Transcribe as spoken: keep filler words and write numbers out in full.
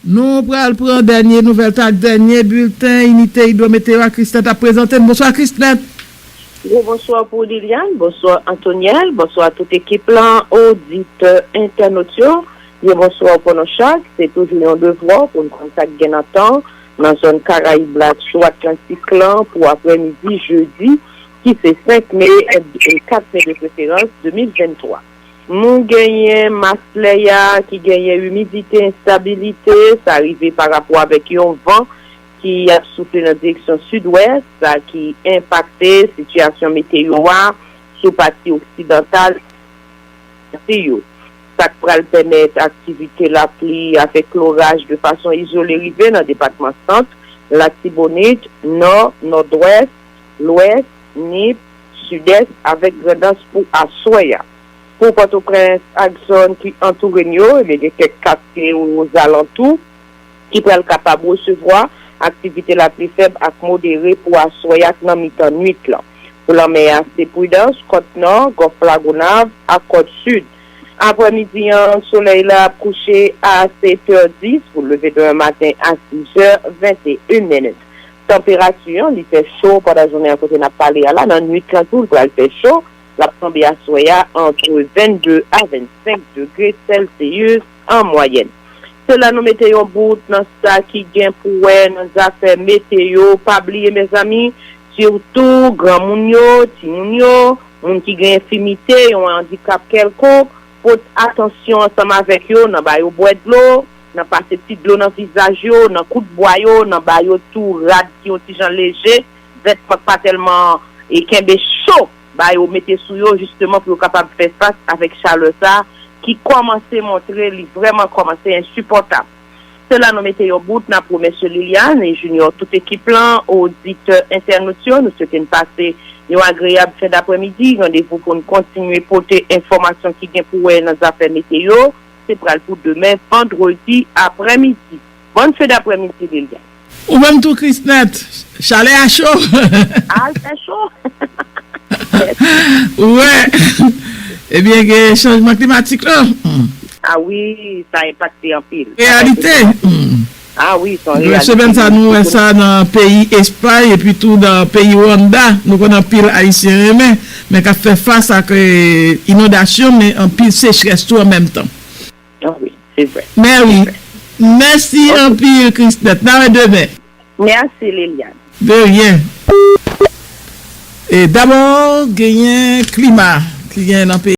Nou pral pran dènye nouvèl tan ak dènye bilten Inite Idwometeo a Krisnèt ap prezante n. Bonswa Krisnèt. Gwo bonswa pou Liliane, bonswa Antoniel, bonswa tout ekip lan, oditè, entènot yo. Byen bonswa pou nou chak. Se toujou yon devwa pou n konn sa k gen nan tan nan zòn Karayib la sou Atlantik lan pou aprèmidi jedi, ki se senk me, e kat me de preferans de mil venntwa. Nou genyen mas lè a ki genyen imidite, enstabilite, sa rive pa rapò avèk yon van ki ap soufle nan direksyon sidwès, sa ki enpakte sitiyasyon meteyo a sou pati oksidantal peyi yo. Sa k pral pèmèt aktivite lapli avèk loraj de fason izole rive nan depatman Sant, Latibonit, Nò, Nòdwès, Lwès, Nip, Sidès avèk Grandans pou aswè a. Pou Pòtoprens ak zòn ki antoure n yo, ebyen gen kèk katye ozalantou ki pral kapab resevwa aktivite lapli fèb ak modere pou aswè ak nan mitan nwit lan. Pou lanmè a, se pridans, kòt nò, Gòf Lagonav ak kòt sid. Aprèmidi an, solèy la ap kouche a sèt è dis pou leve demen maten a sis è venteyen minit. Tanperati an, li fè cho pandan jounen an kote n ap pale a la, nan nwit lan tou, l pral fè cho. L ap tonbe aswè a antre vennde a vennsenk degre Celsius an mwayèn. Se la nou mete yon bout nan sa ki gen pou wè nan zafè meteyo. Pa bliye, mezanmi, sitou granmoun yo, timoun yo, moun ki gen enfimite, yon andikap kèlkonk, pote atansyon ansanm avèk yo nan ba yo bwè dlo, nan pase ti dlo nan vizaj yo, nan koud bwa yo, nan ba yo tou rad ki yon ti jan leje, vètman k pa tèlman e kenbe cho, ba yo mete sou yo, jisteman, pou yo kapab fè fas avèk chalè sa ki kòmanse montre li vrèman kòmanse ensipòtab. Se la nou mete yon bout, n ap remèsye Liliane e Junior, tout ekip lan, oditè, entènot yo, nou swete n pase yon agreyab fen daprèmidi. Randevou pou n kontinye pote enfòmasyon ki gen pou wè nan zafè meteyo, se pral pou demen, vandredi aprèmidi. Bòn fen daprèmidi, Liliane. Ou menm tou, Krisnèt, chalè a cho. Al fè cho. Ou wè, ebyen, gen chanjman klimatik lan. Hmm. Ah wi, sa enpakte anpil. Reyalite. Hmm. Ah wi, se yon reyalite. Semèn sa, nou wè sa nan peyi Espay epi tou nan peyi Rwanda. Nou konn anpil Ayisyen renmen, men k ap fè fas ak, eh, inondasyon, men anpil sechrès tou an menm tan. Ah wi, se vrè. Men wi. Mèsi anpil, Krisnèt. N a wè demen. Mèsi, Liliane. De ryen. E dabò, genyen klima ki genyen nan peyi.